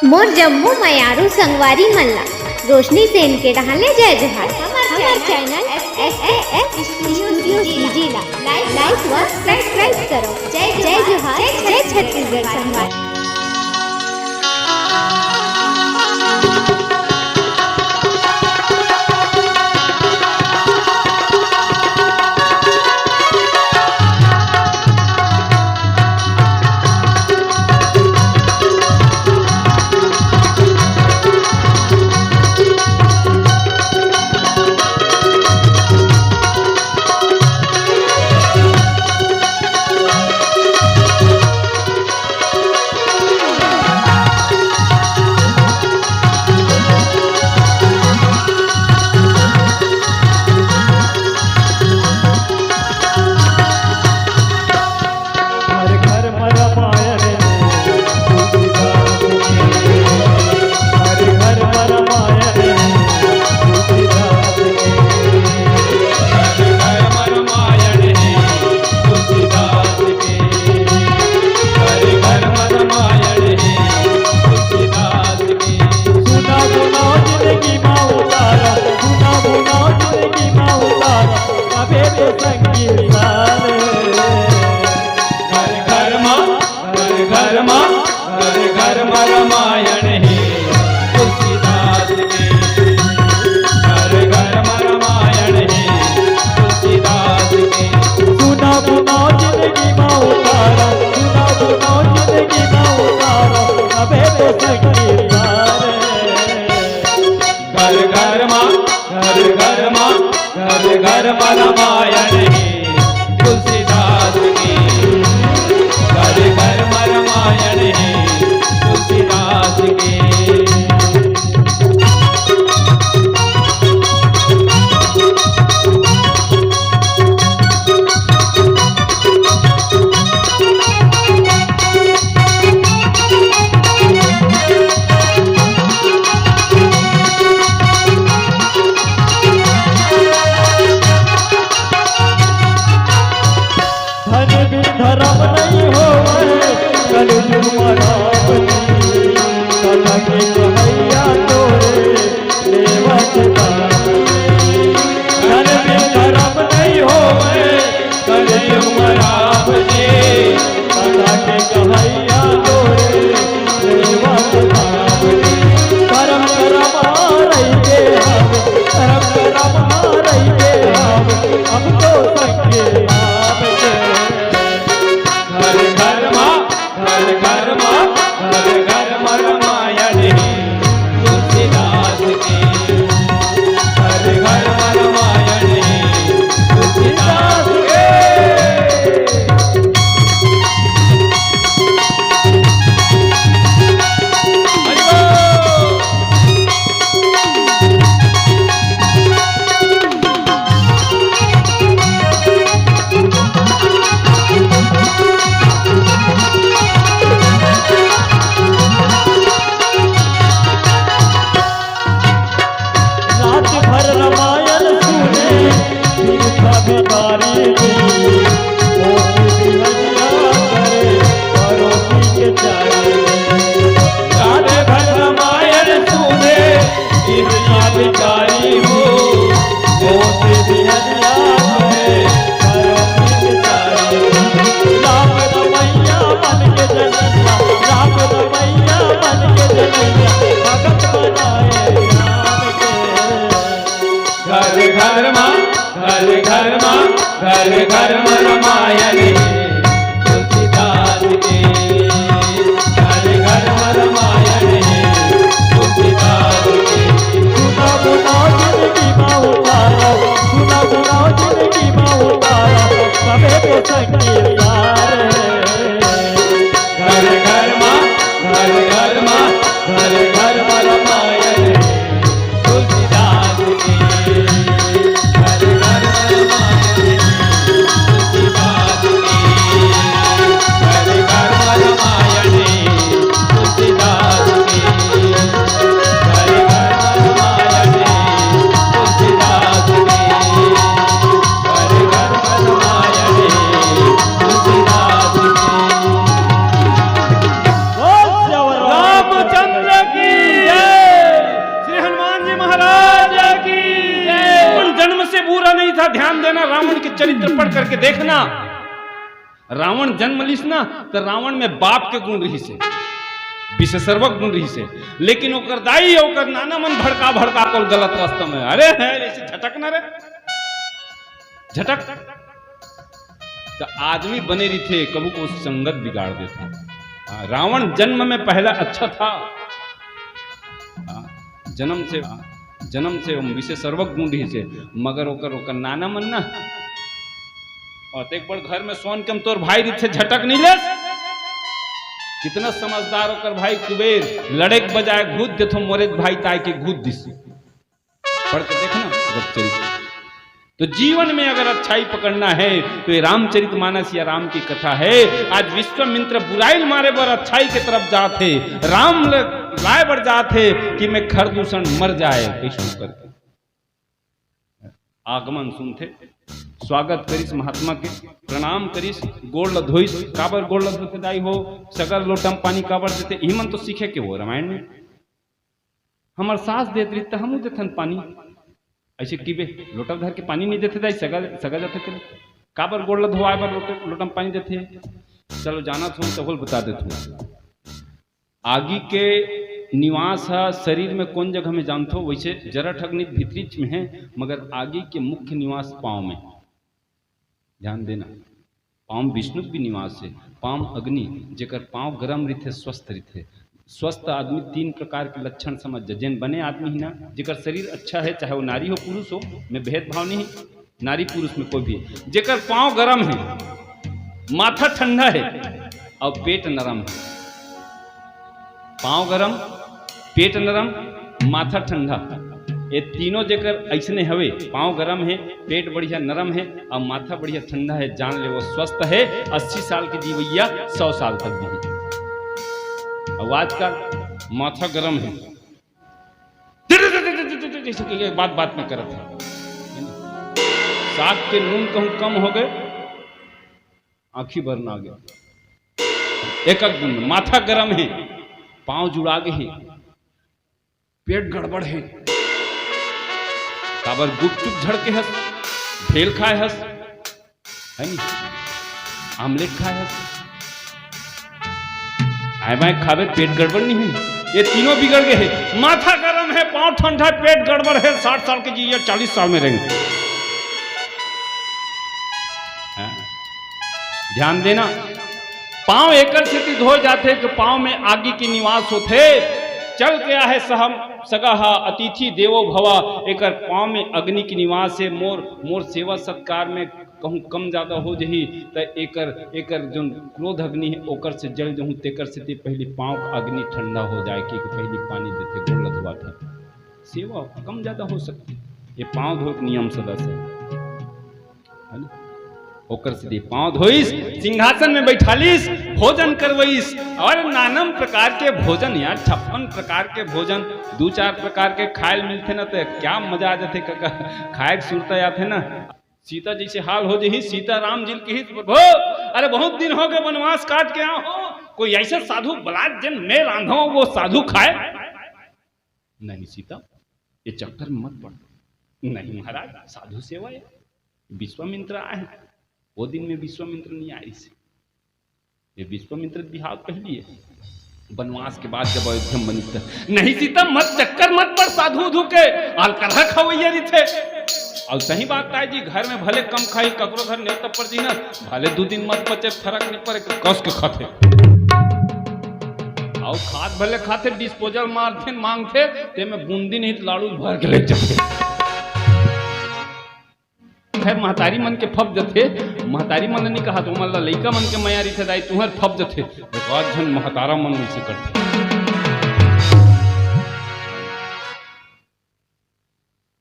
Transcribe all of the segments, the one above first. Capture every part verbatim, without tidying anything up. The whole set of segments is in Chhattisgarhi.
मोर जम्मो मयारू संगवारी मन ला रोशनी सेन के डहान ले जय जोहार। हमर channel S A S studio C G ला लाइक व सब्सक्राइब करो। जय जोहार, जय छत्तीसगढ़ संगवारी। हर घर म रामायण हे तुलसीदास के। हर घर म रामायण हे तुलसीदास के। हर घर म रामायण हे तुलसीदास के। हर घर म रामायण हे तुलसीदास के। सुना गुना जिंदगी मा उतारा, सुना गुना जिंदगी मा उतारा, अबे तो संगी सारे। घर घर मा, घर घर मा, घर घर मा रामायण हे तुलसीदास के। घर घर मा रामायण हे तुलसीदास के। सुना गुना जिंदगी मा उतारा, सुना गुना जिंदगी मा उतारा, अबे तो संगी सारे। घर घर मा, घर घर मा, घर घर मा रामायण हे तुलसीदास के। घर घर मा रामायण हे तुलसीदास के। धन बिन धरम नइ होवय, कलयुग म राम जी। कथा के कहइया तोरे सेवक दास। धन बिन धरम नइ होवय, कलयुग म राम जी। कथा के कहइया तोरे सेवक दास। धरम करम रहिके हम, धरम करम रहिके हम, हम तो संगे नाम के। घर घर मा, घर घर मा, घर घर मा रामायण हे तुलसीदास के। घर घर मा रामायण हे तुलसीदास के। हरि बोल। रात भर रामायण सुने, बिरथा भिखारी जी, ओत बिहनिया करे, परोसी के चारी। रात भर रामायण सुने, बिरथा भिखारी हो, ओत बिहनिया करे, परोसी के चारी। राम रमैया बन के जनैया, राम रमैया बन के जनैया, भगत बनाए राम के। घर घर मा, घर घर मा, घर घर मा रामायण हे तुलसीदास के। घर घर मा रामायण हे तुलसीदास के। सुना गुना जिंदगी मा उतारा, सुना गुना जिंदगी मा उतारा, सबे के संगी सारे। घर घर मा, घर घर मा, घर घर मा रामायण हे तुलसीदास के। घर घर मा रामायण हे तुलसीदास के। घर घर मा रामायण हे तुलसीदास के। घर घर मा रामायण हे तुलसीदास के। घर घर मा रामायण हे तुलसीदास के। बोल सियावर रामचंद्र चरित्र पढ़ करके देखना। रावण जन्म लिस ना, त रावण में बाप के गुण रहिस हे, विषे सर्वक गुण रहिस हे, लेकिन ओकर दाई अउ ओकर नाना मन भड़का भड़का के गलत रास्ता में, अरे है, ऐसे झटक ना रे, झटक। त आदमी बने रहिथे, कभू कभू संगत बिगाड़ देथे। हाँ, रावण जन्म में पहला अच्छा था, हाँ, जन्म से, जन्म से हम विषे सर्वक गुण रहिस हे, मगर ओकर, ओकर नाना मन ना, अतेक बड़ घर में सोन कम तोर भाई रहिथे, झटक नहीं लेस। कितना समझदार ओकर भाई कुबेर, लड़े के बजाय घूद देथो, मोरे भाई ताय के घूद दिस। पढ़ के देखना अगर चरित्र। तो जीवन में अगर अच्छाई पकड़ना है तो ये रामचरित मानस या राम की कथा है। आज विश्वामित्र बुराई ल मारे बर अच्छाई के तरफ जात हे, राम ल-, लाए बर जात हे कि मैं खरदूषण मर जाए, कैसे करके आगमन सुनथे, स्वागत करिस महात्मा के, प्रणाम करिस, गोड़ ल धोइस। काबर गोड़ ल धोथे दाई हो, सगा ल लोटा म पानी काबर देथे, इही मन तो सीखे के हो रामायण में। हमर सास देत रहिस त हमू देथन पानी। ऐसे किबे लोटा धर के पानी नहीं देथे दाई, सगा, सगा जाथे तेला। काबर गोड़ ल धोवाए बर लोटे, लोटा म पानी देथे? चलो जानत हो त होल बता देथों। आगी के निवास ह शरीर में कोन जगह में जानथो? वैसे जरठ अग्नि भीतरीच में है, मगर आगी के मुख्य निवास पाँव में। ध्यान देना, पाँव विष्णु के भी निवास है। पाँव अग्नि, जेकर पाँव गरम रहिथे, स्वस्थ रहिथे। स्वस्थ आदमी तीन प्रकार के लक्षण समझ जा। जेन बने आदमी ही ना, जेकर शरीर अच्छा है, चाहे वो नारी हो पुरुष हो, में भेदभाव नहीं, नारी पुरुष में कोई भी, जेकर पाँव गरम है, माथा ठंडा है और पेट नरम है। पाँव गरम, पेट नरम, माथा ठंडा, ये तीनों जेकर ऐसने हवे, पाँव गरम है, पेट बढ़िया नरम है और माथा बढ़िया ठंडा है, जान ले वो स्वस्थ है। अस्सी साल के जीवैया सौ साल तक जी। अब आजकल माथा गरम है, जैसे कि बात बात में करत है, साग के नून कहूँ कम हो गए, आँखी भर ना गया। एक एक दिन में माथा गरम है, पाँव जुड़ा गे है, पेट गड़बड़ है। काबर गुपचुप झड़के हस, भेल खाए हस, है नी? आमलेट खाए हस, आए बाए खाबे, पेट गड़बड़ नहीं है। ये तीनों बिगड़ गए हैं। माथा गरम है, पाँव ठंडा है, पेट गड़बड़ है, साठ साल के जी, ये चालीस साल में रहेंगे। हैं? ध्यान देना, पाँव एकर सेती धोए जाथे कि पाँव में आगी के निवास होथे। चल के आहे सहम सगा हा, अतिथि देवो भवा, एकर पाँव में अग्नि के निवास है। मोर, मोर सेवा सत्कार में कहूँ कम ज्यादा हो जही, त एकर, एकर जोन क्रोध अग्नि है, ओकर से जल जहूँ, तेकर सेती पहली पाँव के अग्नि ठंडा हो जाए, कि पहली पानी देथे, गोड़ ल धोवाथे। सेवा कम ज्यादा हो सकती, ये पाँव धोए के नियम सदा से, है ना? ओकर सेती पाँव धोइस, सिंहासन में बैठालिस, भोजन करवइस। और नानम प्रकार के भोजन यार, छप्पन प्रकार के भोजन, दू चार प्रकार के खाए ल मिलथे ना, तो क्या मजा आ जाथे कका, खाए के सुरता आथे ना। सीता जैसे हाल हो जही, सीता राम जी ल कहिस, "प्रभु, अरे बहुत दिन हो गए वनवास काट के आए हो, कोई ऐसे साधु बला जेन मैं रांधो वो साधु खाए।" "नहीं सीता, ये चक्कर में मत पड़।" "नहीं महाराज, साधु सेवा है, विश्वामित्र आए हैं।" वो दिन में विश्वामित्र नहीं आए इसे। ये विश्वामित्र बिहाव पहली है। वनवास के बाद जब अयोध्या में बनी त, "नहीं सीता, मत चक्कर मत पड़ साधु उधु के, अलकरहा खवैया रहिथे।" और सही बात ताई जी, घर में भले कम खाई, ककरो घर नेवता पर जी ना, भले दू दिन मत पचे, फरक नहीं पड़े, कस के खाथे। और खात भले खाथे, disposal मारथे, मांगथे, ते में बूंदी नहीं त लाड़ू भर के ले जाथे। खैर, महतारी मन के फप जथे, महतारी मन ल नहीं कहा, तो मन ल लइका मन के मया रहिथे दाई, तुहर फप जथे। एक आध झन महतारा मन वैसे करथे।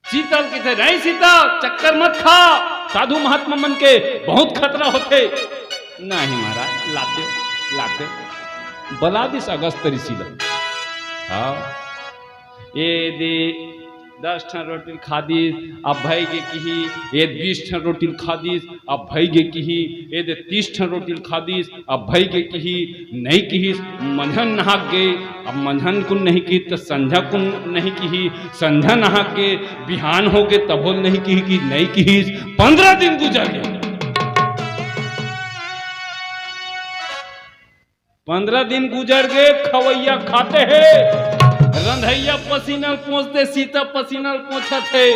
सीता ल कहिथे, "नहीं सीता, चक्कर मत खा, साधु महात्मा मन के बहुत खतरा होथे।" "नहीं महाराज, लाते, लाते।" बला दिस अगस्त ऋषि ल। हाँ, ये दे दस ठन रोटी ल खादिस, अब भई गे किही, ए बीस ठन रोटी ल खादिस, अब भई गे किही, ए दे तीस ठन रोटी ल खादिस, अब भई गे किही, नइ किहिस। मंझन नहाक गे, अब मंझन कुन नइ किहिस त संझा कुन नइ किही, संझा नहाक गे, बिहान होगे तभो ल नइ किही कि नइ किहिस। पंद्रह दिन गुजर गे। पंद्रह दिन गुजर गे, खवइया खाते हे, रंधइया पसीना ल पोंछथे, सीता पसीना ल पोंछत हे।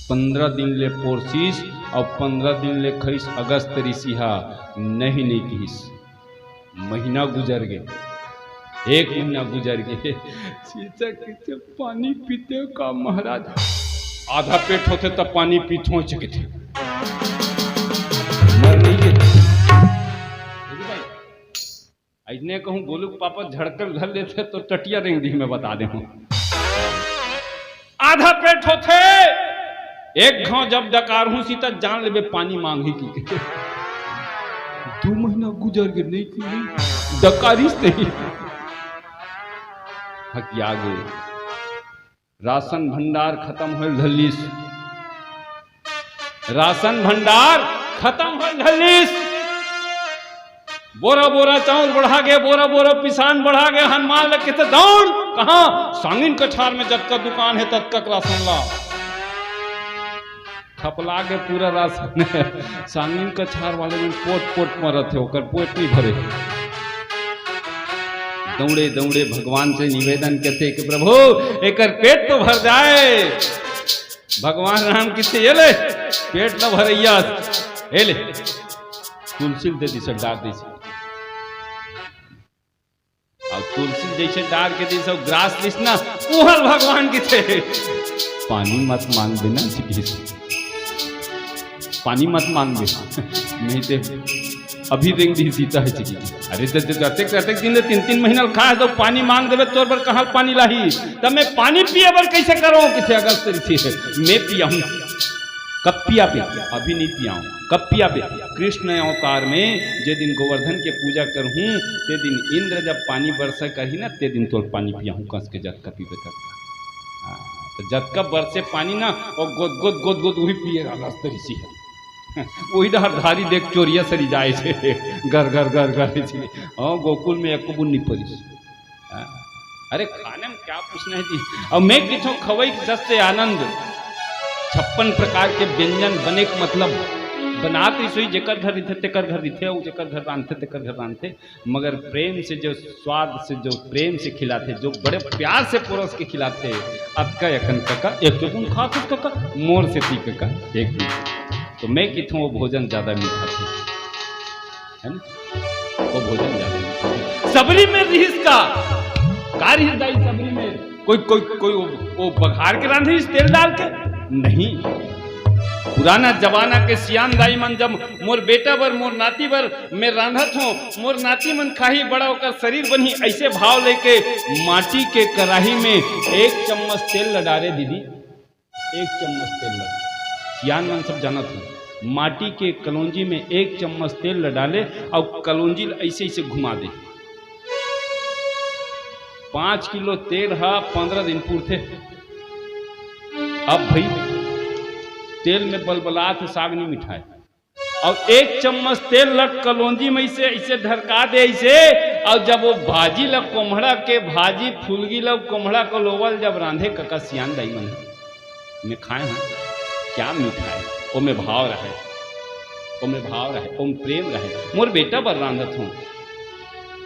पंद्रह दिन ले पोरसिस अउ पंद्रह दिन ले खइस। अगस्त ऋषि हा नहीं नहीं किहिस। महीना गुजर गे, एक महीना गुजर गे। सीता कहिथे, "पानी पीते का महाराज?" "आधा पेट होथे त पानी पीथों," कहिथे। मर नहीं गे। अइसने कहूँ गोलू के पापा झड़कल धर लेथे त टटिया रेंग दिही, मैं बता देहूँ। आधा पेट होथे, एक घांव जब डकारहूँ सीता जान लेबे पानी मांगही कि। दू महीना गुजर गे, नहीं कि डकारिस नहीं। हकिया गे। राशन भंडार खतम होय ल धरलिस। राशन भंडार खतम होय ल धरलिस। बोरा बोरा चाउर बढ़ा गे, बोरा बोरा पिसान बढ़ा गे। हनुमान ल कहिथे, "दौड़।" कहाँ? सांगिन कछार में जतका दुकान हे, ततका के राशन ला। खपला गे पूरा राशन। सांगिन कछार वाले मन पोट पोट मरत हे, ओकर पेट नहीं भरे। दौड़े दौड़े भगवान से निवेदन कहिथे कि, "प्रभु, एकर पेट तो भर जाए।" भगवान राम कहिथे, "ये ले, पेट न भरइया, ये ले।" तुलसी ल दे दिस, डार दिस। अउ तुलसी जइसे डार के दिस अउ ग्रास लिस ना, उहल भगवान कहिथे, "पानी मत मांगबे ना," कहिस, "पानी मत मांगबे, नहीं ते अभी रेंग दिही सीता," कहिस। अरे, जब, जब, जतेक, जतेक दिन ले तीन, तीन महीना ल खाय हस त पानी मांग देबे, तोर बर कहाँ पानी लाही? तब मैं पानी पिए बर कइसे करंव? कहिथे, "अगस्त ऋषि हे, मैं पियाहूँ।" कब पियाबे? अभी नहीं पियाऊं। कब पियाबे? कृष्ण अवतार में जे दिन गोवर्धन के पूजा करहूं, ते दिन इंद्र जब पानी बरसा करही ना, ते दिन तोल पानी पियाहूं, कस के जतका पीबे ततका। हाँ, तो जतका बरसे पानी ना, वो गोद गोद गोद गोद वही पिए रहला, अगस्त ऋषि हे। वही डहर धारी देख चोरिया सरी जाए छे, घर घर घर घर छे। हाँ, गोकुल में एको बूंद नहीं परिस। हाँ? अरे, खाने में क्या पूछना है जी। अब मैं किथों खवई के जस से आनंद, छप्पन प्रकार के व्यंजन बने के मतलब बनात रहिस होही, जेकर घर रहिथे तेकर घर रहिथे, अउ जेकर घर रांधथे तेकर घर रांधथे, मगर प्रेम से जो स्वाद से, जो प्रेम से खिलाथे, जो बड़े प्यार से परोस के खिलाथे, अतका एकन कका, एक तो कुन खात कका, मोर से ती कका, एक दिन। तो मैं किथों वो भोजन ज्यादा मीठा थे। है ना? वो भोजन ज्यादा नहीं। सबरी में रिहिस का, का रिहिस दाई सबरी में? कोई, कोई, कोई वो, वो बघार के रांधे रिहिस तेल डाल के? नहीं। पुराना जमाना के सियान दाई मन जब मोर बेटा बर, मोर नाती बर मैं रांधत हों, मोर नाती मन खाही, बड़ा ओकर शरीर बनही, ऐसे भाव लेके माटी के कढ़ाई में एक चम्मच तेल ल डारे दीदी। एक चम्मच तेल ल, सियान मन सब जानत हो, माटी के कलौंजी में एक चम्मच तेल ल डाले अउ कलौंजी ल ऐसे ऐसे घुमा दे। पाँच किलो तेल ह पंद्रह दिन पुरथे। अब भाई, तेल में बलबलात हे, साग नहीं मिठाए। अउ एक चम्मच तेल ल कलौंजी में इसे, इसे ढरका दे इसे। अउ जब वो भाजी ल, कोम्हड़ा के भाजी, फुलगी ल, कोम्हड़ा के लोवल जब रांधे कका सियान दाई मन, मैं खाए हूँ, क्या मीठा है, ओमे भाव रहे, ओमे भाव रहे, ओमे प्रेम रहे। मोर बेटा बर रांधत हूँ,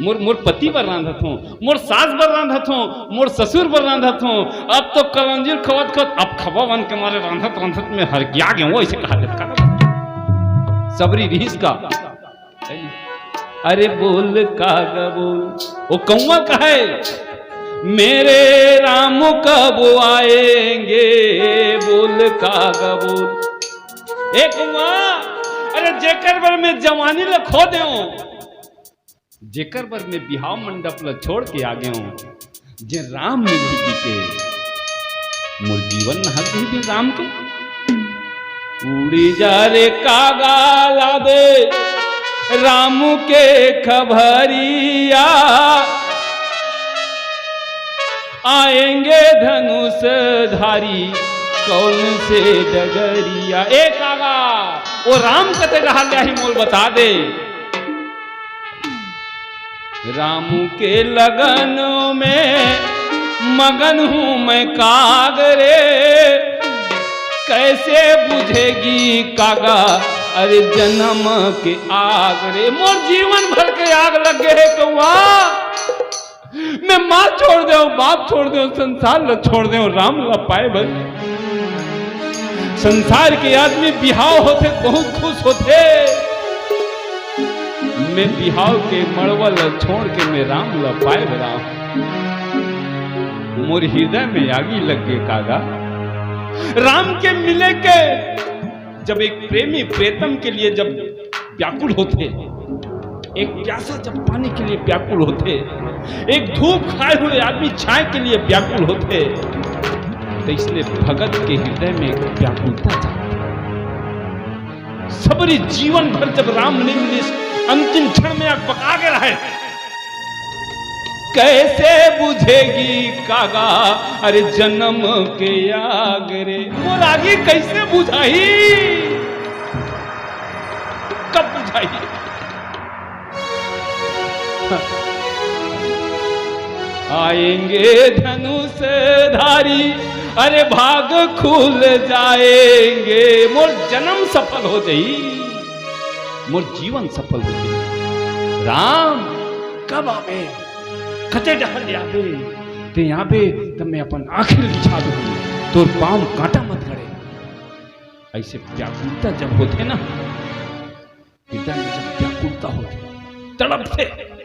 मोर, मोर पति बर रांधत हों, मोर सास बर रांधत हों, मोर ससुर बर रांधत हों। अब तो कलौंजी ल खवत खवत, अब खवा बन के मारे रांधत रांधत में हरकिया गेंव, ऐसे कहा देत का। सबरी रिहिस का। अरे बोल का ग बोल, वो कौआ कहे, "मेरे राम कब आएंगे?" बोल का ग बोल। ए कौआ, अरे जेकर बर मैं जवानी ल खो देंव, जेकर बर मैं बिहाव मंडप ल छोड़ के आ गेंव, जे राम मिलही कहिके, मोर जीवन नहक दिही बिन राम के। उड़ी जा रे कागा ला दे राम के खबरिया, आएंगे धनुष धारी कौन से डगरिया। ए कागा, ओ राम कते डहर ले आही मोल बता दे। रामू के लगन में मगन हूँ मैं काग रे, कैसे बुझेगी कागा अरे जन्म के आग रे। मोर जीवन भर के आग लग गए हे कौआ। मैं माँ छोड़ देंव, बाप छोड़ देंव, संसार ल छोड़ देंव, राम ल पाए बर। संसार के आदमी बिहाव होथे, बहुत खुश होथे। मैं बिहाव के मड़वा ल छोड़ के मैं राम ल पाए बर आंव। मोर हृदय में आगी लग गे कागा। राम के मिले के जब एक प्रेमी प्रेतम के लिए जब व्याकुल होथे, एक प्यासा जब पानी के लिए व्याकुल होथे, एक धूप खाए हुए आदमी छाए के लिए व्याकुल होथे, तो इसलिए भगत के हृदय में एक व्याकुलता जागथे। सबरी जीवन भर जब राम नहीं मिलिस, अंतिम क्षण में आग पका के रहे। कैसे बुझेगी कागा अरे जन्म के आग रे। मोर आगी कैसे बुझाही? कब बुझाही? आएंगे धनुष धारी, अरे भाग खुल जाएंगे। मोर जन्म सफल हो जाही, मोर जीवन सफल हो जाही। राम कब आबे, कते डहर ले आबे, ते आबे त मैं अपन आँखी ल दिखा दूँ, तोर पाँव कांटा मत गड़े। ऐसे व्याकुलता जब होथे ना, हृदय में जब व्याकुलता होथे, तड़पथे।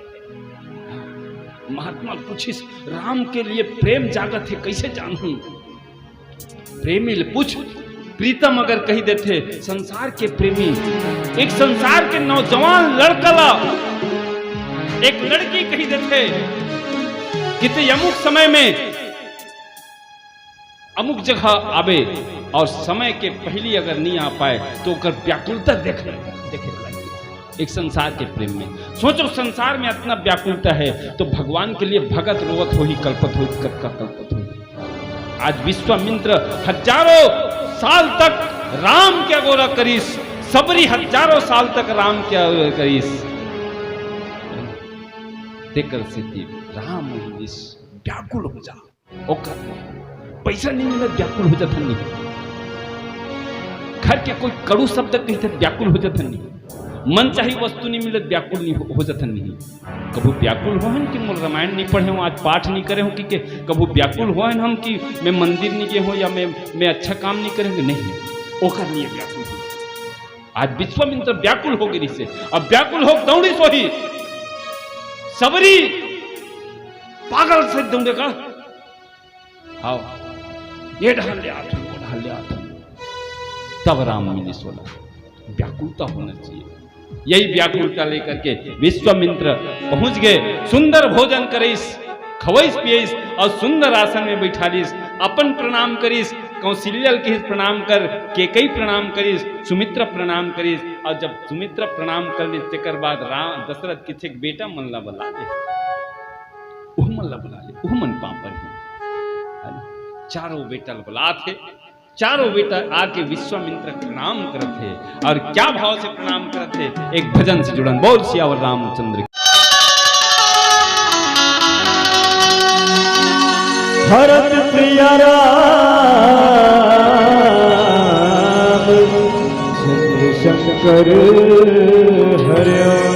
महात्मा पूछिस, राम के लिए प्रेम जागत हे, कैसे जानहूं? प्रेमी ले पूछ। प्रीतम अगर कही देथे, संसार के प्रेमी, एक संसार के नौजवान लड़का ला एक लड़की कही देथे कि ते अमुक समय में अमुक जगह आबे और समय के पहली अगर नहीं आ पाए तो ओकर व्याकुलता देखे, देखे लागे। एक संसार के प्रेम में सोचो, संसार में इतना व्याकुलता है तो भगवान के लिए भगत रोवत होही, कलपत होही, कतका कलपत होही। आज विश्वामित्र हजारों साल तक राम के अगोरा करिस, सबरी हजारों साल तक राम के अगोरा करिस। तेकर सेती राम इस व्याकुल हो जा। ओकर पैसा नहीं मिलत, व्याकुल हो जाथन नहीं। घर के कोई कड़ू शब्द कहिथे, व्याकुल हो जाथन नहीं। मन चाही वस्तु नहीं मिलत, व्याकुल नहीं हो, हो जाथन नहीं। कभू व्याकुल होहन कि मोर रामायण नहीं पढ़े हों, आज पाठ नहीं करे हों कि, के कभू व्याकुल होहन हम कि मैं मंदिर नहीं गे हों या मैं, मैं अच्छा काम नहीं करे हों, नहीं। ओकर नहीं व्याकुल हो। आज विश्वामित्र व्याकुल हो गे रिसे, अब व्याकुल हो दौड़िस होही। सबरी पागल से दौड़े का। हाव, ये डहर ले आत हूँ, वो डहर ले आत हूँ। तब राम मिलिस ओला। व्याकुलता होना चाहिए। यही व्याकुलता लेकर के विश्वामित्र पहुंच गए। सुंदर भोजन करिस, खवइस पियइस और सुंदर आसन में बैठालिस। अपन प्रणाम करिस, कौशल्या ल कहिस प्रणाम कर, केकई प्रणाम करिस, सुमित्रा प्रणाम करिस। और जब सुमित्रा प्रणाम कर लिस, तेकर बाद राम, दशरथ किथे बेटा मन ला बला दे। उहमन ला बला ले, उहमन पाँव परही। है ना? चारों बेटा ल बलात हे, चारों बेटा आके विश्वामित्र प्रणाम करत हे और क्या भाव से प्रणाम करत हे, एक भजन से जुड़न। बोल सियावर रामचंद्र की। भरत प्रिया राम चंद्र शंकर हरिओम।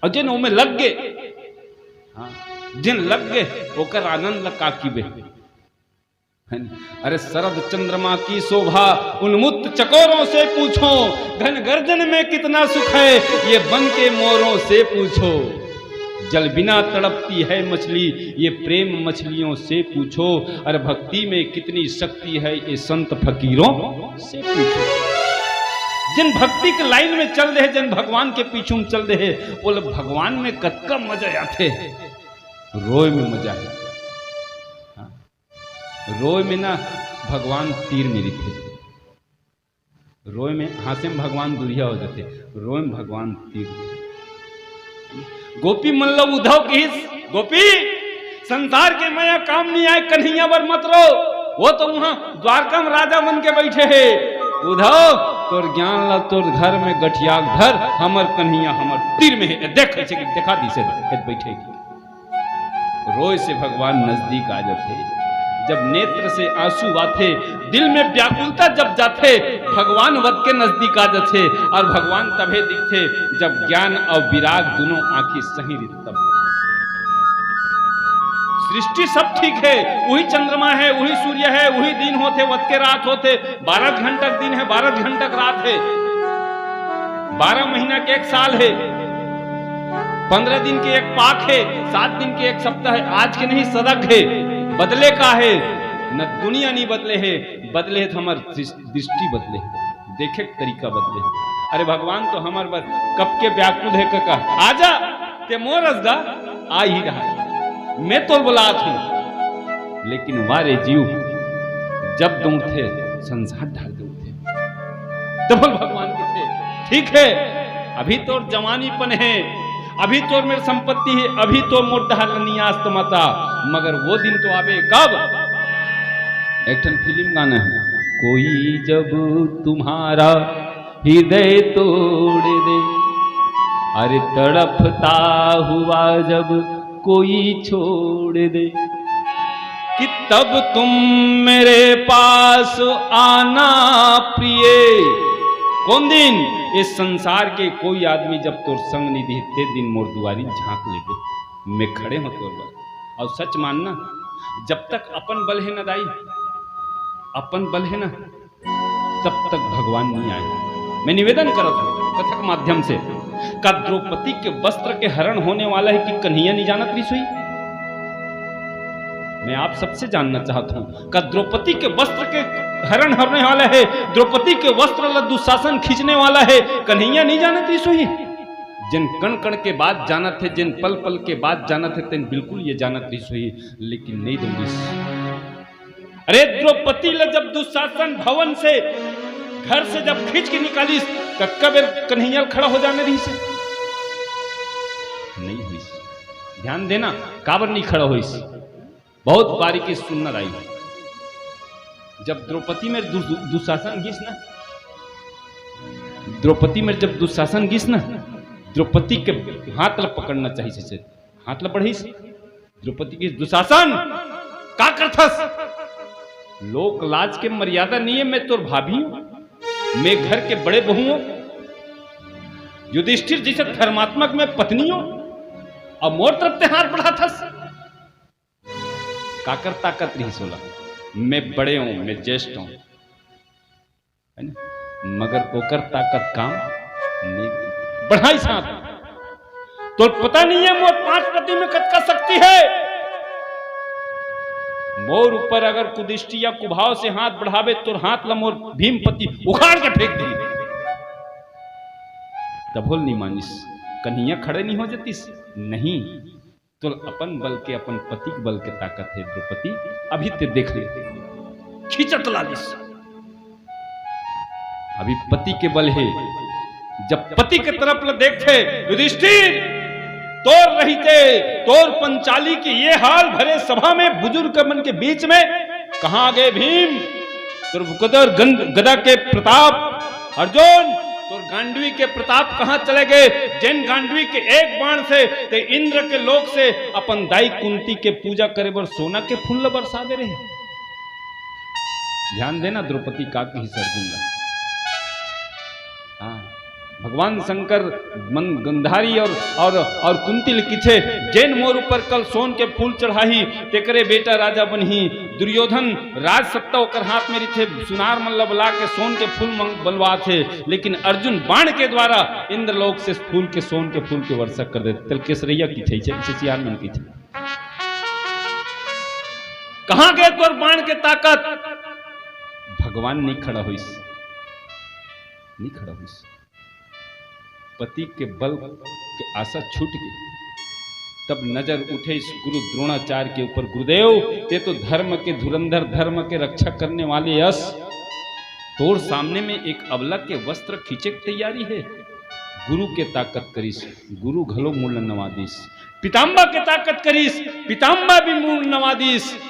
अउ जेन ओमे लग गे, हाँ, जेन लग गे, ओकर आनंद ल का किबे? है न? अरे, शरद चंद्रमा की शोभा उन्मुक्त चकोरों से पूछो, घन गर्जन में कितना सुख है, ये बन के मोरों से पूछो। जल बिना तड़पती है मछली, ये प्रेम मछलियों से पूछो। अरे, भक्ति में कितनी शक्ति है, ये संत फकीरों से पूछो। जेन भक्ति के लाइन में चल दे हे, जेन भगवान के पीछू में चल दे हे, वो लोग भगवान में कतका मजा आथे, रोए में मजा हे। हाँ। रोए में ना भगवान तीर में रहिथे, रोए में, हाँसे में भगवान दूरिहा हो जाथे, रोए में भगवान तीर। गोपी मन ल उद्धव कहिस, "गोपी, संसार के मया काम नहीं आय, कन्हैया बर मत रो, वो तो उहाँ द्वारका में राजा बन के बैठे हे।" उद्धव, तोर ज्ञान ला तोर घर में गठिया के धर, हमर कन्हैया हमर तीर में हे, देख, ऐसे देखा दिसे, बैठे हे। रोए से भगवान नजदीक आ जाथे। जब नेत्र से आंसू आथे, दिल में व्याकुलता जब जाथे, भगवान वत के नजदीक आ जाथे। और भगवान तभे दिखथे, जब ज्ञान और विराग दोनों आंखी सही रहिथे तब। सृष्टि सब ठीक हे, वही चंद्रमा हे, वही सूर्य हे, वही दिन होथे, वत के रात होथे, बारह घंटा दिन हे, बारह घंटा रात हे, बारह महीना के एक साल हे, पन्द्रह दिन के एक पाख हे, सात दिन के एक सप्ताह हे। आज के नहीं, सदा के हे। बदले का हे? न दुनिया नहीं बदले हे, बदले हे तो हमर दृष्-, दृष्टि बदले हे, देखे के तरीका बदले हे। अरे, भगवान तो हमर बर कब के व्याकुल हे, कका, आजा, ते मोर अस गा, आ ही रहा, मैं तोर बलात हूँ। लेकिन वा रे जीव, जब दौड़थे, संसार ढाल दौड़थे। तब भगवान कथे, "ठीक हे, अभी तोर जवानीपन हे, अभी तोर मेर संपत्ति हे, अभी तो मोर डहर ल नियास त मता, मगर वो दिन तो आबे।" कब? एक ठन फिल्म गाना हे, "कोई जब तुम्हारा हृदय तोड़ दे, अरे तड़पता हुआ जब कोई छोड़ दे, कि तब तुम मेरे पास आना प्रिय।" कौन दिन? इस संसार के कोई आदमी जब तोर संग नहीं दिही, ते दिन मोर दुआरी झांक लेबे, मैं खड़े हूँ तोर बर। और सच मानना, जब तक अपन बल हे ना दाई, अपन बल हे ना, तब तक भगवान नहीं आए। मैं निवेदन करत हूँ कथा के माध्यम से, का द्रौपदी के वस्त्र के हरण होने वाला हे कि कन्हैया नहीं जानत रहिस होही? मैं आप सबसे जानना चाहत हूँ, का द्रौपदी के वस्त्र के हरण होने वाला हे, द्रौपदी के वस्त्र ला दुशासन खींचने वाला हे, कन्हैया नहीं जानत रहिस होही? जेन कण कण के बात जानत हे, जेन पल पल के बात जानत हे, तेन बिल्कुल ये जानत रहिस होही, लेकिन नहीं दौड़िस। अरे, द्रौपदी ल जब दुशासन भवन से, घर से जब खींच के निकालिस, त कबेर कन्हैया ल खड़ा हो जाने रहिस? नहीं होइस। ध्यान देना, काबर नहीं खड़ा होइस? बहुत बारीकी सुनना दाई। जब द्रौपदी मेर दु-, दु-, दुशासन गिस ना, द्रौपदी मेर जब दुशासन गिस ना, द्रौपदी के हाथ ल पकड़ना चाहिए से, हाथ ल बढ़ाइस। द्रौपदी कहिस, "दुशासन, का करथस? लोक लाज के मर्यादा नहीं हे, मैं तोर भाभी हूँ, मैं घर के बड़े बहू हूँ, युधिष्ठिर जैसे धर्मात्मक मैं पत्नी हूँ, अब मोर तरफ ते हाथ बढ़ाथस?" काकर ताकत रहिस ओला, मैं बड़े हूँ, मैं ज्येष्ठ हूँ। है ना? मगर ओकर ताकत काम नहीं बढ़ाइस हाथ। तोर पता नहीं हे मोर पांच पति में कतका शक्ति हे। मोर ऊपर अगर कुदृष्टि या कुभाव से हाथ बढ़ाबे, तोर हाथ ला मोर भीमपति उखाड़ के फेंक दिही। तभो ल नहीं मानिस, कन्हैया खड़े नहीं हो जातिस, नहीं। तोला अपन बल के, अपन पति के बल के ताकत हे द्रौपदी, अभी ते देख ले। खींचत लालिस। अभी पति के बल हे। जब पति के तरफ ल देखथे, युधिष्ठिर, तोर रहिते, तोर पंचाली के ये हाल भरे सभा में, बुजुर्ग मन के बीच में, कहाँ गए भीम? तोर गदा, गदा के प्रताप, अर्जुन, तोर गांडवी के प्रताप कहाँ चले गए? जेन गांडवी के एक बाण से ते इंद्र के लोक से अपन दाई कुंती के पूजा करे बर सोना के फूल ल बरसा दे रहे। ध्यान देना, द्रौपदी का कहिस अर्जुन ला। हाँ, भगवान शंकर मन गंधारी और, और, और कुंती ल किथे, "जेन मोर ऊपर कल सोन के फूल चढ़ाही, तेकरे बेटा राजा बनही।" दुर्योधन राज सत्ता ओकर हाथ में रहिथे, सुनार मन ल बला के सोन के फूल मंग-, बनवाथे, लेकिन अर्जुन बाण के द्वारा इंद्रलोक से फूल के, सोन के फूल के वर्षा कर देथे। तेल केसरैया किथे, इसे, इसे सियान मन किथे। कहां गे तोर बाण के ताकत? भगवान नहीं खड़ा होइस, नहीं खड़ा होइस। पति के बल के आशा छूट गई। तब नजर उठे इस गुरु द्रोणाचार्य के ऊपर, "गुरुदेव, ते तो धर्म के धुरंधर, धर्म के रक्षा करने वाले यश, तोर सामने में एक अबला के वस्त्र खींचे के तैयारी है।" गुरु के ताकत करिस, गुरु घलो मूल नवा दिस, पिताम्बा के ताकत करिस, पिताम्बा भी मूल नवा दिस।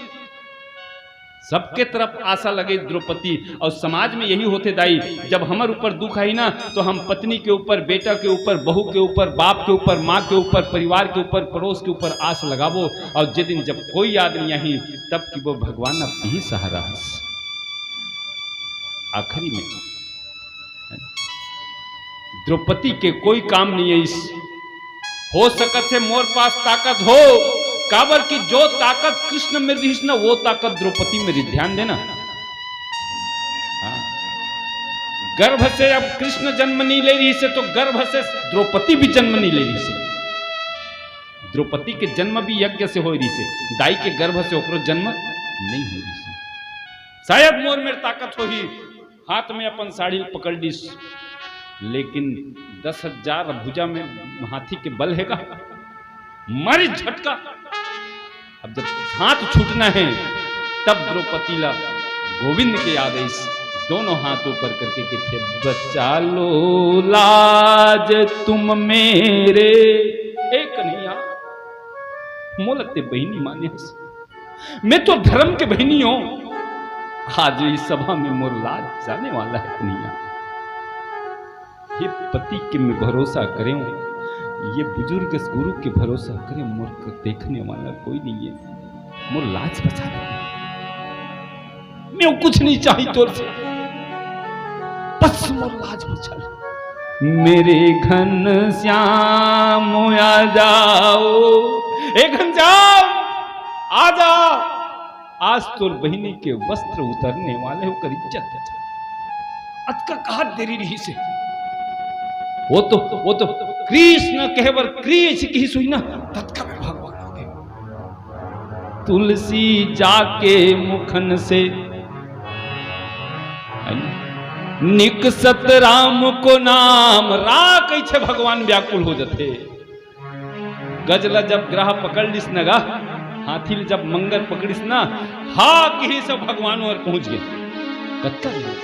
सबके तरफ आशा लगे द्रौपदी, और समाज में यही होथे दाई, जब हमर ऊपर दुख आई ना, तो हम पत्नी के ऊपर, बेटा के ऊपर, बहू के ऊपर, बाप के ऊपर, माँ के ऊपर, परिवार के ऊपर, पड़ोस के ऊपर आस लगाबो, और जे दिन जब कोई याद नहीं आही, तब कि वो भगवान अब यही सहारा हस। आखिरी में द्रौपदी के कोई काम नहीं है इस हो सकत हे मोर पास ताकत हो, काबर कि जो ताकत कृष्ण में रहिस ना, वो ताकत द्रौपदी में रहिस। ध्यान देना, हाँ। गर्भ से अब कृष्ण जन्म नहीं ले रहिस हे, तो गर्भ से द्रौपदी भी जन्म नहीं ले रहिस हे। द्रौपदी के जन्म भी यज्ञ से होय रहिस हे, दाई के गर्भ से ओकरो जन्म नहीं होय रहिस हे। शायद मोर मेर ताकत होही, हाथ में अपन साड़ी पकड़ लिस, लेकिन दस हजार भुजा में हाथी के बल हे का? मारी झटका। अब जब हाथ छूटना है, तब द्रौपदी ला गोविंद के याद आइस, दोनों हाथ ऊपर करके किथे, "बचा लो लाज तुम मेरे।" ए कन्हैया, मोला ते बहिनी माने हस, मैं तो धर्म के बहिनी हूं। आज इस सभा में मोर लाज जाने वाला है कन्हैया। ये पति के मैं भरोसा करें, ये बुजुर्ग गुरु के भरोसा करें, मोर को देखने वाला कोई नहीं है। मोर लाज बचा ले, मैं कुछ नहीं चाही तोर से, बस मोर लाज बचा ले। मेरे घनश्याम आ जाओ, ए घनश्याम आ जा। आज तोर बहिनी के वस्त्र उतरने वाले, ओकर इज्जत बचा। अतका कहा देरी रहिस हे। वो तो, वो तो कृष्ण कहे बर क्री ऐसे कहिस होही ना, ततका में भगवान आ गे। तुलसी जाके मुखन से, है ना? निकसत राम को नाम, रा कहिथे भगवान व्याकुल हो जथे। गज ला जब ग्राह पकड़ लिस न गा, हाथी ला जब मंगर पकड़िस ना, हा किहिस भगवान ओर पहुंच गे। कतका देर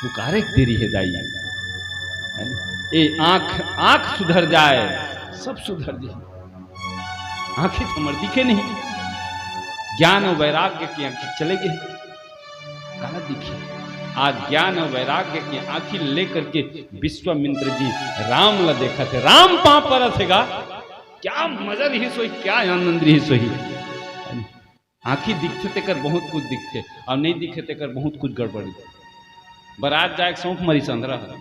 पुकारे के देरी हे दाई। है ना? ए आंख, आंख सुधर जाए, सब सुधर जाए। आंखें तो हमर दिखे नहीं, ज्ञान और वैराग्य की आंखें चले गए। काला दिखे। आज ज्ञान और वैराग्य की आंखें लेकर के विश्वामित्र जी राम ला देखथे, राम पांव परत हे गा। क्या मजा रहिस होही, क्या आनंद रहिस होही। आंखी दिखथे तेकर बहुत कुछ दिखथे, और नहीं दिखे तेकर बहुत कुछ गड़बड़ दिखथे। बारात जाए के शौक मरी संधरा हर,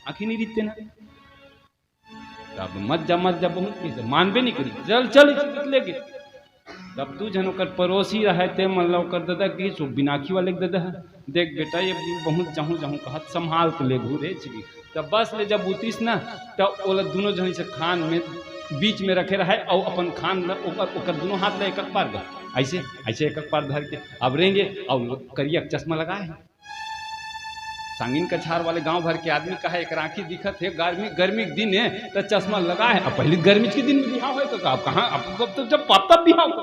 आंखी नहीं दिखते ना। अब मत जा, मत जा, बहुत कहिस, मानबे नहीं करी। चल, चल, इसे लेके। तब दू झन ओकर पड़ोसी रहे, ते मन ला ओकर ददा कहिस, वो बिनाखी वाले के ददा हे, "देख बेटा, ये बहुत जाहूं जाहूं कहत, संभाल के लेगहू रे चिकी।" तब बस ले जब उतरिस ना, तब ओला दोनों झन से खान में बीच में रखे रहे, और अपन खान ला ओकर, ओकर दोनों हाथ ला एक एक पार धर, ऐसे, ऐसे एक एक पार धर के अब रेंगे, और करिया चश्मा लगाए हे। सांगिन कछार वाले गांव भर के आदमी कहा, "एकर आंखी दिखत हे, गर्मी, गर्मी के दिन हे, त चश्मा लगाए हे।" अब पहली गर्मी के दिन में बिहाव होय तो का? अब कहां? अब, अब तो जब पाप तब बिहाव हो,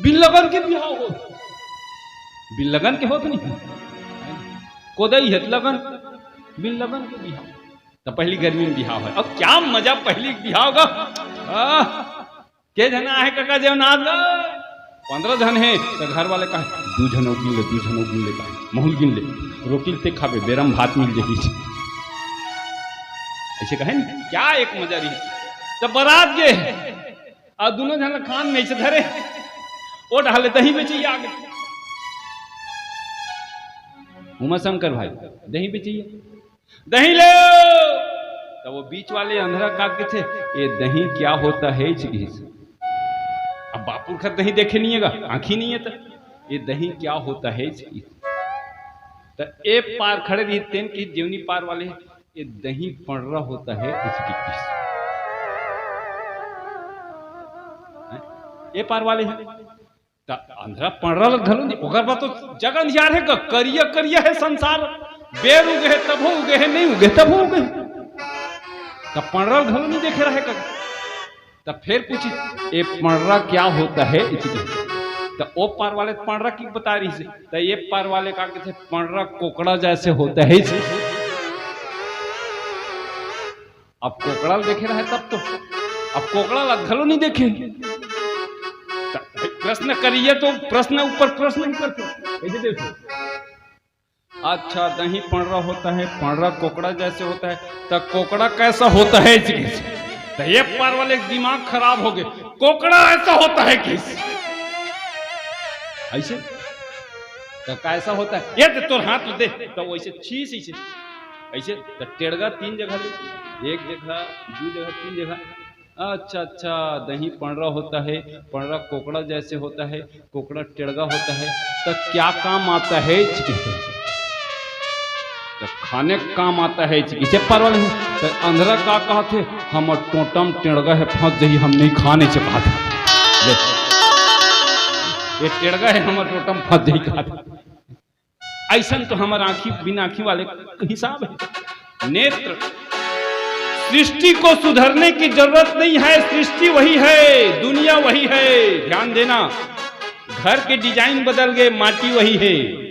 बिन लगन के बिहाव हो, बिन लगन के होत नहीं, कोदई हे त लगन, बिन लगन के बिहाव। त पहली गर्मी में बिहाव होय। अब क्या मजा पहली बिहाव का। आह! के झन आहे कका जेवनाथ गा? पंद्रह झन हे, त घर वाले कहे, "दू झन अउ गिन ले, दू झन अउ गिन ले," कहे, "महूं ल गिन ले, रोटी ल ते खाबे, बेरा म भात मिल जही।" ऐसे कहे न, क्या एक मजा रही। त बरात गे, अउ दोनों झन ल खान में ऐसे धरे, ओ डहर ले दही बेचइया आगे। उमा शंकर भाई, दही बेचइया। दही ले। त वो बीच वाले अंधरा का कथे, "ये दही क्या होता है?" इच कहिस। अब बापुर खर दही देखे नहीं है गा, आँखी नहीं है, त "ये दही क्या होता है?" इच कहिस। त ए पार खड़े रही तेन की जेवनी पार वाले, "ये दही पंडरा होता है," इच कहिस। हैं? ए पार वाले हैं। त अंधरा पंडरा ल घलो नहीं, ओकर बर तो जग अंधियार हे, क-, करिया करिया हे संसार, बेर उगे हे तभो उगे हे, नहीं उगे तभो उगे हे। त पंडरा ल घलो नहीं देखे रहे कभी। त फेर पूछी, "ये पंडरा क्या होता है?" इच कहिस। त ओ पार वाले पंडरा की बता रहिसे, त ये पार वाले का कथे, "पंडरा कोकड़ा जैसे होता है," इच कहिस। अब कोकड़ा ल देखे रहे तब तो, अब कोकड़ा ल घलो नहीं देखे। त प्रश्न करिए तो प्रश्न ऊपर प्रश्न ही करते। कैसे देखो? अच्छा, दही पंडरा होता है, पंडरा कोकड़ा जैसे होता है, त कोकड़ा कैसा होता है इच कहिस? त ये पार वाले के दिमाग खराब हो गए, "कोकड़ा ऐसा होता है?" कहिस। ऐसे? त कैसा होता है? "ये दे तोर हाथ दे।" त वैसे छीस ऐसे, ऐसे त टेड़गा तीन जगह ले, एक जगह, दू जगह, तीन जगह। "अच्छा, अच्छा, दही पंडरा होता है, पंडरा कोकड़ा जैसे होता है, कोकड़ा टेड़गा होता है, त क्या काम आता है?" इच कहिथे। त खाने का काम आता है, इच कहिथे। पार वाले, त अंधरा का कहत हे, "हमर टोंटा म टेड़गा हे, फंस जही, हम नहीं खाने से कहत हे। ले, ये टेड़गा हे, हमर टोंटा म फंस जही," कहत हे। अइसन तो हमर आँखी, बिन आँखी वाले के हिसाब हे। नेत्र, सृष्टि को सुधरने की जरूरत नहीं है, सृष्टि वही है, दुनिया वही है। ध्यान देना, घर के डिजाइन बदल गए, माटी वही है,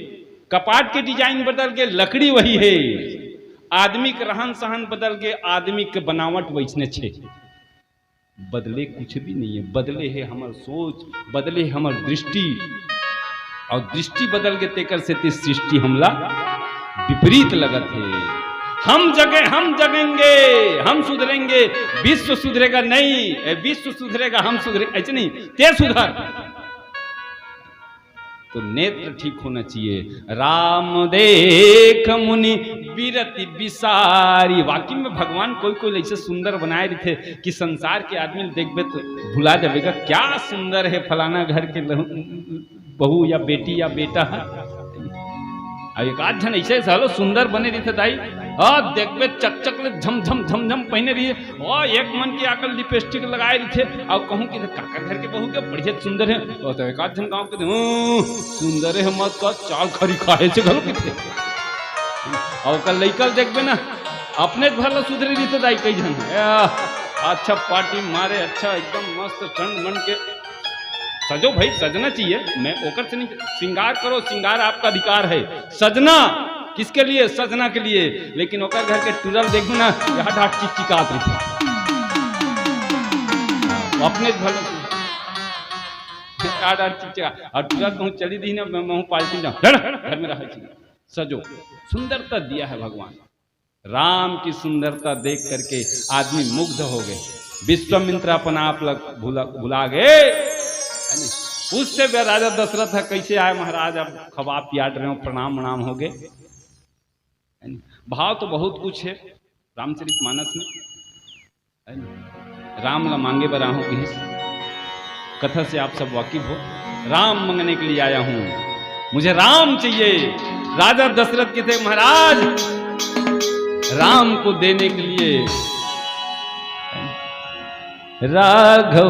कपाट के डिजाइन बदल गए, लकड़ी वही है, आदमी के रहन सहन बदल गए, आदमी के बनावट वैसने छे। बदले कुछ भी नहीं है, बदले हे हमर सोच, बदले हे हमर दृष्टि, अउ दृष्टि बदल गे तेकर सेती सृष्टि हमला विपरीत लगत हे। हम जगे, हम जगेंगे, हम सुधरेंगे, विश्व सुधरेगा नहीं, ए, विश्व सुधरेगा, हम सुधरे, ऐसे नहीं, ते सुधर। तो नेत्र ठीक होना चाहिए। राम देख मुनि बिरति बिसारी। वाकई में भगवान कोई कोई ऐसे सुंदर बनाए रहिथे कि संसार के आदमी ल देखबे तो भुला जाबे गा, क्या सुंदर हे फलाना घर के लहू, बहू या बेटी या बेटा। अब एक आध झन ऐसे सालो सुंदर बने रहिथे दाई, आ, देखबे चकचक ले झमझम झमझम पहने रहिथे, ओ, एक मन के आकर लिपस्टिक लगाए रहिथे, अउ कहूँ कि काकर घर के बहू के बढ़िया सुंदर हे, ओ, तो एक आध झन गाँव के, "हम्म, सुंदर हे, मत का चाल खरी खाए से घलो," कहिथे। अउ ओकर लइका ल देखबे ना, अपने घर ला सुधरे रहिथे दाई कई झन। ए, अच्छा पार्टी मारे, अच्छा एकदम मस्त ठंड मन के सजो भाई, सजना चाहिए, मैं ओकर से नहीं, श्रृंगार करो, श्रृंगार आपका अधिकार है। सजना किसके लिए? सजना के लिए। लेकिन ओकर घर के टुरा ल देखबे ना, यहाँ डांट चिकचिकात रहिथे। अपने घर में का डांट चिकचिका, अउ टुरा कहूँ चली दी ना, मैं, मैं पार्टी जाऊँ, घर में रहा चाहिए। सजो, सुंदरता दिया है भगवान। राम की सुंदरता देख करके आदमी मुग्ध हो गए। विश्वामित्र अपन आप लग भुला, भुला गए। है नी? उससे भी राजा दशरथ ह कैसे आए महाराज, अब खवा पिया डरे हो, प्रणाम वणाम हो गए। है नी? भाव तो बहुत कुछ है रामचरित मानस में। है नी? राम ला मांगे बर आहूं कहिस। कथा से आप सब वाकिफ हो। राम मांगने के लिए आया हूं, मुझे राम चाहिए। राजा दशरथ कहिथे, महाराज, राम को देने के लिए, राघव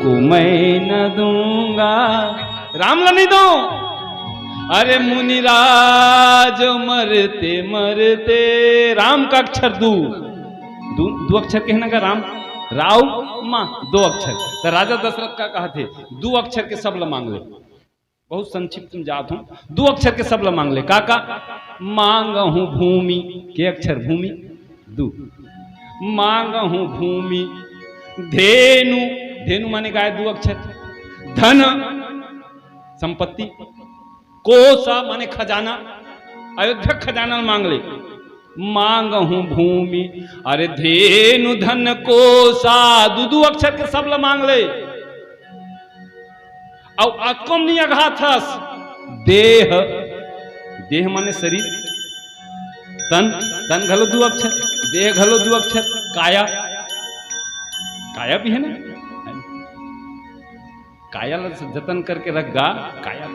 को मैं न दूंगा, राम ला नहीं दो। अरे मुनिराज, मरते मरते, राम का अक्षर दू, दू, दू अक्षर के है ना का राम, राव मा दो अक्षर। तो राजा दशरथ का कहा थे, दू अक्षर के सब ला मांग ले। बहुत संक्षिप्त में जात हूं, दू अक्षर के सब ला मांग ले। का का? मांगहूं भूमि, के अक्षर भूमि, दू। मांगहूं भूमि, धेनु, धेनु माने गाय, दू अक्षर। धन, संपत्ति। कोसा माने खजाना, अयोध्या खजाना मांग ले। मांगहूं भूमि, अरे धेनु धन कोसा, दू दू अक्षर के सब ला मांग ले। अउ अतकोम नहीं अघात हस, देह, देह माने शरीर, तन, तन घलो दू अक्षर, देह घलो दू अक्षर, काया, काया भी है ना, काया ला जतन करके रख गा, काया।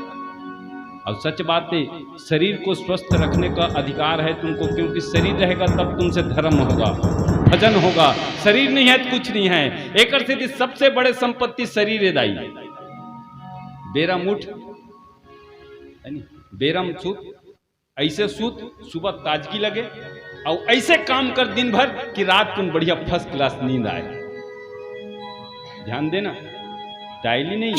और सच बात है, शरीर को स्वस्थ रखने का अधिकार है तुमको, क्योंकि शरीर रहेगा तब तुमसे धर्म होगा, भजन होगा। शरीर नहीं है तो कुछ नहीं है। एकर सेती सबसे बड़े संपत्ति शरीर है दाई। बेरा म उठ, है नी? बेरा म सूत, ऐसे सूत, सुबह ताजगी लगे, और ऐसे काम कर दिन भर कि रात को बढ़िया first class नींद आए। ध्यान देना, डायली नहीं,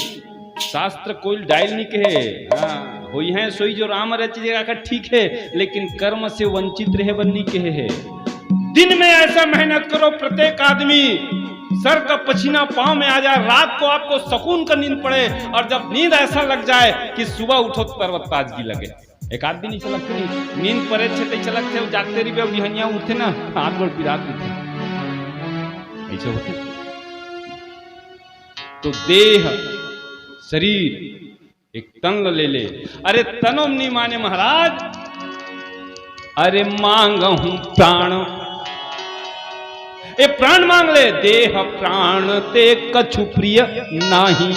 शास्त्र कोई डायल नहीं कहे। हाँ, होई है सोई जो राम रचि जगह का ठीक है, लेकिन कर्म से वंचित रहे बर नहीं कहे है। दिन में ऐसा मेहनत करो, प्रत्येक आदमी सर का पसीना पाँव में आ जाए, रात को आपको सुकून का नींद पड़े, और जब नींद ऐसा लग जाए कि सुबह उठो तो तरव ताजगी लगे। एक आध दिन ही चलत थे, नींद परे छे तई चलत थे, जागते रहिबे, बिहनिया उठते ना, हाथ गोड़ पिरात उठे, ऐसे होते। तो देह, शरीर, एक तन ल ले ले। अरे तनो म नी माने महाराज, अरे मांगहूं प्राण, ए प्राण मांग ले, देह प्राण ते कछु प्रिय नाही।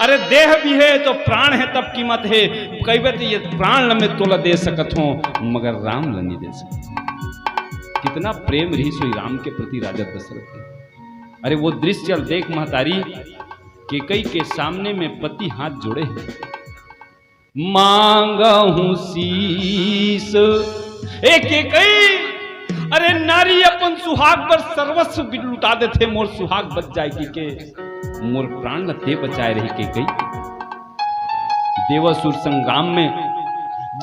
अरे देह भी है तो प्राण है तब कीमत है। कहिबे तो ये प्राण ल मैं तोला दे सकत हूं, मगर राम ल नहीं दे सकत। कितना प्रेम रही सोई राम के प्रति राजा दशरथ के। अरे वो दृश्य देख महतारी, केकई के सामने में पति हाथ जोड़े है, मांगहूं शीश। ए केकई, अरे नारी अपन सुहाग बर सर्वस्व भी लुटा देथे, मोर सुहाग बच जाए के, के मोर प्राण ल ते बचाए रही केकई। देवासुर संग्राम में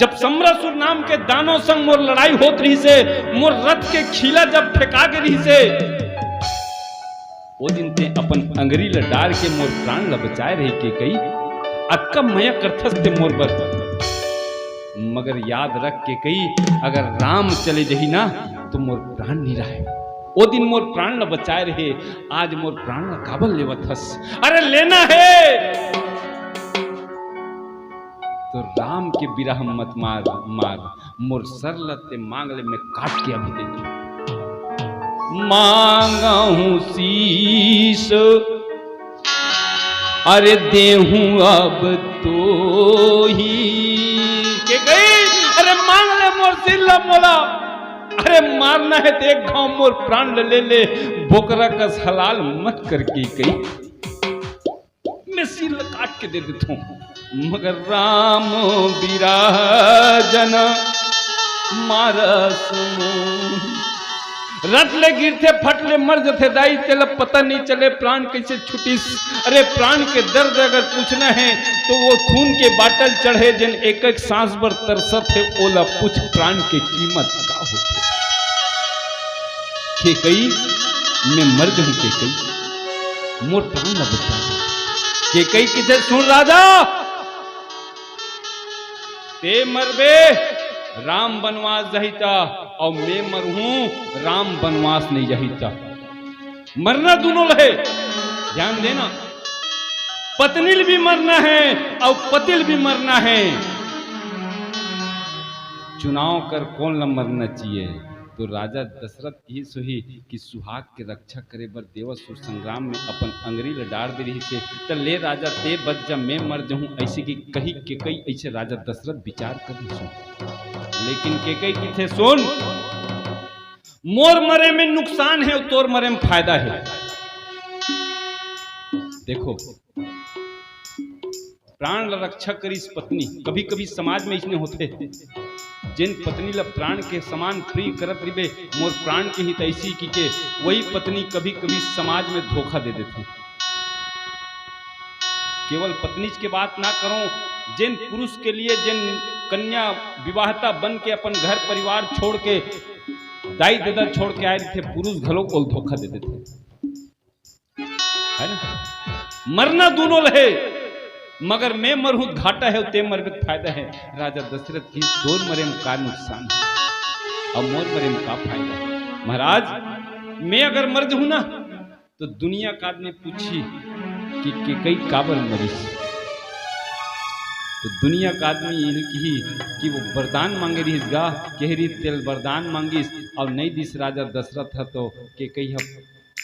जब सम्रासुर नाम के दानव संग मोर लड़ाई होत रही से, मोर रथ के खीला जब फेंका गे रही से, ओ दिन ते अपन अंगरी ल डार के मोर प्राण ल बचाए रही केकई। अतका मया करथस ते मोर बर। मगर याद रख केकई, अगर राम चले जही ना तो मोर प्राण नहीं रहे। ओ दिन मोर प्राण ल बचाए रहे, आज मोर प्राण ल काबर लेवत हस? अरे लेना है तो राम के बिरह मत मार, मार। मोर सर ल ते मांग ले, मैं काट के अभी दे दूं। मांगहूं शीश, अरे देहूं अब तो ही। केकई, अरे मांग ले मोर सिर ल मोला। अरे मारना है तो एक घाव मोर प्राण ल ले ले, बोकरा कस हलाल मत कर केकई। मैं सिर ल काट के दे देथों, मगर राम बिराजन मारस मोहि। रथ ले गिरथे, फट ले मर जथे दाई, तेला पता नहीं चले प्राण कैसे छुटिस। अरे प्राण के दर्द अगर पूछना है तो वो खून के बाटल चढ़े, जेन एक एक सांस बर तरसत है, ओला पूछ प्राण के कीमत का होथे। केकई, मैं मर जहूं केकई, मोर प्राण ला बचा। केकई कथे सुन राजा, ते मरबे, राम बनवास जाही त, अउ मैं मरहूं, राम बनवास नहीं जाही त। मरना दूनों ल हे, ध्यान देना, पत्नी ल भी मरना हे अउ पति ल भी मरना हे। चुनाव कर कोन ल मरना चाहिए? तो राजा दशरथ कहिस होही कि सुहाग के रक्षा करे बर देवासुर संग्राम में अपन अंगरी ल डार दे रहिस हे, त ले राजा ते बच जा, मैं मर जहूं, अइसे कि कहि केकई अइसे राजा दशरथ विचार कर रहिस होही। लेकिन केकई कथे सुन, मोर मरे में नुकसान हे, तोर मरे में फायदा हे। देखो, प्राण ला रक्षा करिस पत्नी। कभी-कभी समाज में इसने होथे, जेन पत्नी ला प्राण के समान प्रिय करत रिबे, मोर प्राण के हितैषी कहिके, वही पत्नी कभी-कभी समाज में धोखा दे देथे। केवल पत्नीच के बात ना करो, जेन पुरुष के लिए, जेन कन्या विवाहता बन के अपन घर परिवार छोड़ के, दाई ददा छोड़ के आए रहिथे, पुरुष घलो ओला धोखा दे देथे। है ना? मरना दूनों ल हे, मगर मैं मरहूं त घाटा हे, ते मरबे त फायदा हे। राजा दशरथ कहिस तोर मरे में का नुकसान हे, अउ मोर मरे में का फायदा हे? महाराज, मैं अगर मर जहूं ना, तो दुनिया का आदमी पूछही कि केकई काबर मरिस। तो दुनिया का आदमी इही किही कि वो वरदान मांगे रिहिस गा, केहे रिहिस तेला वरदान मांगिस, अउ नइ दिस राजा दशरथ ह तो केकई ह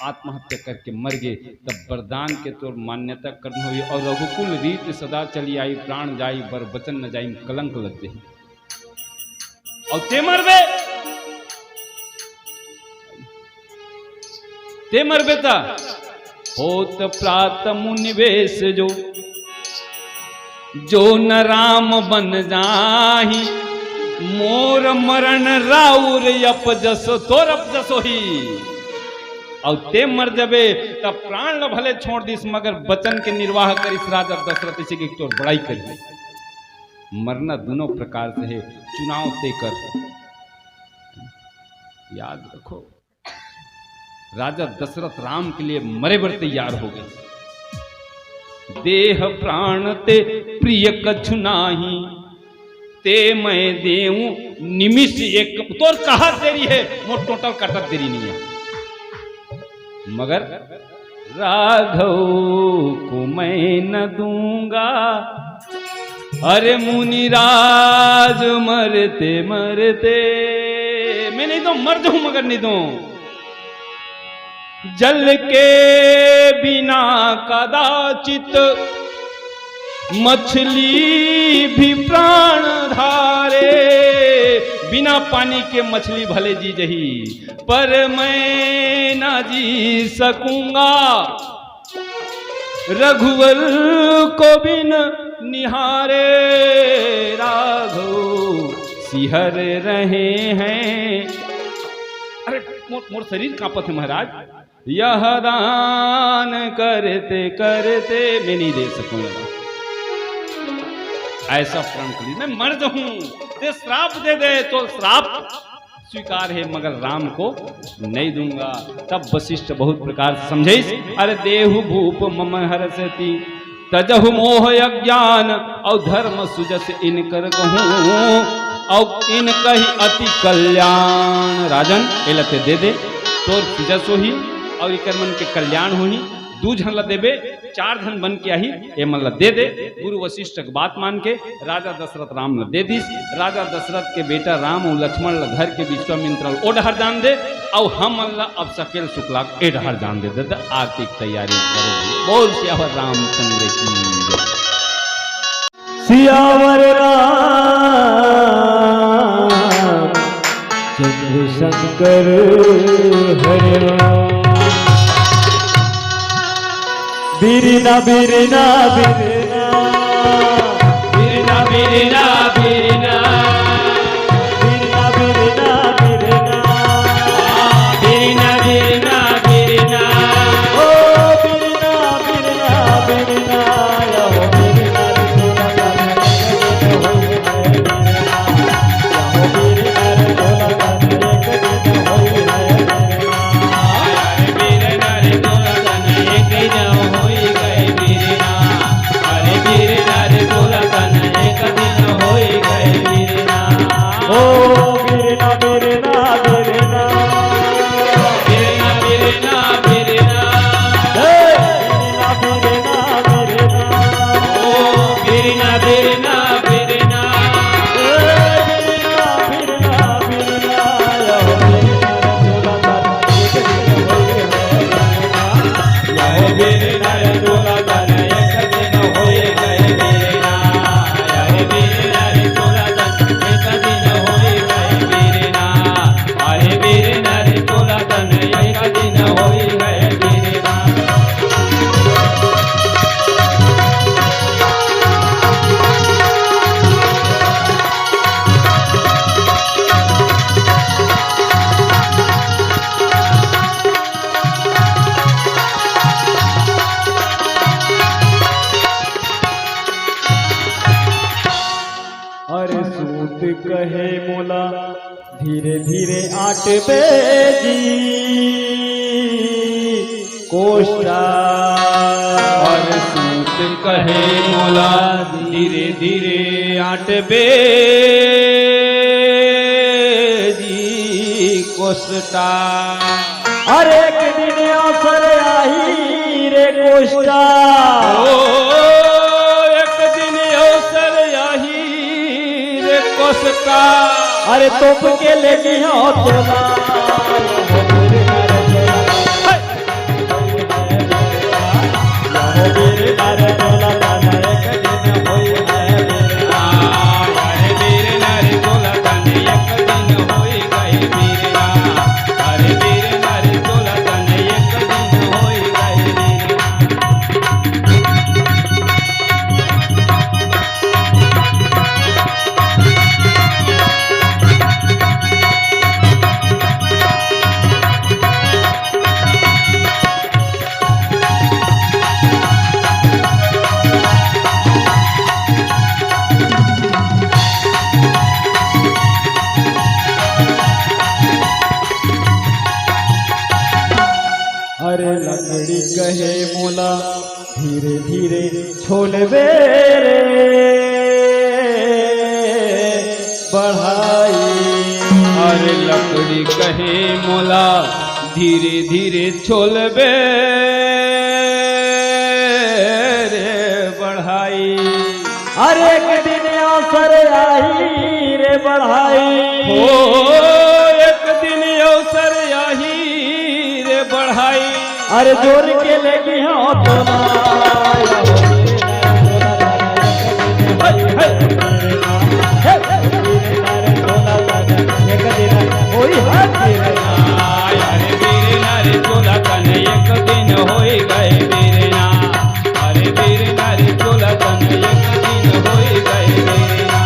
आत्महत्या करके मर गे, तब वरदान के तोर मान्यता करना होही। अउ रघुकुल रीत सदा चली आई, प्राण जाई बर वचन न जाई, कलंक लग जाही। अउ ते मरबे, ते मरबे त होत प्रात मुनि वेश जो, जो न राम बन जाही, मोर मरण राउर अपजस, तोर अपजस होही। अउ ते मर जबे त प्राण ल भले छोड़ दिस, मगर वचन के निर्वाह करिस राजा दशरथ, इसे के तोर बड़ाई करिस। मरना दोनों प्रकार से हे, चुनाव ते कर। याद रखो, राजा दशरथ राम के लिए मरे बर तैयार हो गए। देह प्राण ते प्रिय कछु नाही, ते मैं देऊं निमिष एक। तोर कहा देरी है, मोर टोटल कटत देरी नहीं है। मगर राघव को मैं न दूंगा, अरे मुनिराज मरते मरते, मैं नहीं दूं, मर जाऊं मगर नहीं दूं। जल के बिना कदाचित मछली भी प्राण धारे, बिना पानी के मछली भले जी जही, पर मैं ना जी सकूंगा। रघुवर को बिन निहारे, राघव सिहर रहे हैं। अरे मोर, मोर शरीर कांपत है महाराज। यह दान करते करते मैं नहीं दे सकूंगा। ऐसा प्रण कर ली, मैं मर जाऊं, ते श्राप दे दे तो श्राप स्वीकार है, मगर राम को नहीं दूंगा। तब वशिष्ठ बहुत प्रकार से समझाइस, अरे देहु भूप मम हरषति, तजहु मोह अज्ञान, अउ धर्म सुजस इनकर कहूँ, अउ इनकहि अति कल्याण। राजन, एला ते दे दे, तोर सुजस होही, अउ इकर मन के कल्याण होही। दू झन ला देबे, चार झन बन के आही, ए मन ला दे दे। गुरु वशिष्ठ के बात मान के राजा दशरथ राम ला दे दिस। राजा दशरथ के बेटा राम अउ लक्ष्मण ला धर के विश्वामित्र ला ओ डहर जान दे, अउ हमन ला अब सकेल शुक्ला ए डहर जान दे। दे, दे, आरती की तैयारी करो। बोल सियावर रामचंद्र की जय। सियावर राम चंद्र शंकर हरे राम। बिरना, बिरना, बिरना। बिरना, बिरना, बिरना। बिरना, बिरना, बिरना। बिरना, बिरना, बिरना। ओ बिरना, बिरना, बिरना। अरे सूत कहे मोला धीरे धीरे आटबे जी कोष्टा। अरे सूत कहे मोला धीरे धीरे आटबे जी कोष्टा। अरे एक दिन अवसर आही रे कोष्टा। ओ, एक दिन अवसर अरे तोप के लेगी हो तोला। अरे लकड़ी कहे मोला धीरे धीरे छोलबे रे बढ़ाई। अरे लकड़ी कहे मोला धीरे धीरे छोलबे रे बढ़ाई। अरे एक दिन अवसर आही रे बढ़ाई। हो एक दिन अवसर आही रे बढ़ाई। अरे जोर के लेगी हो तो ना। एक दिन होई हाथ रे। अरे बीरना रे चोला तन एक दिन होई गए बीरना। अरे बीरना रे चोला तन एक दिन होई गए बीरना।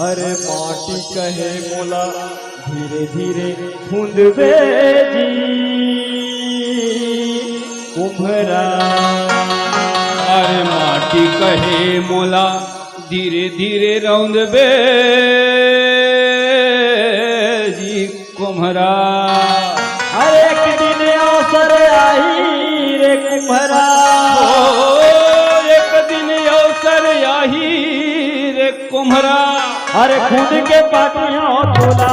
अरे माटी कहे मोला धीरे धीरे खुंदबे जी कुम्हरा। अरे माटी कहे मोला धीरे धीरे रौंदबे जी कुम्हरा। अरे एक दिन अवसर आही रे कुम्हरा। ओ एक दिन अवसर आही रे कुम्हरा। अरे खुद के पाटिया तोला।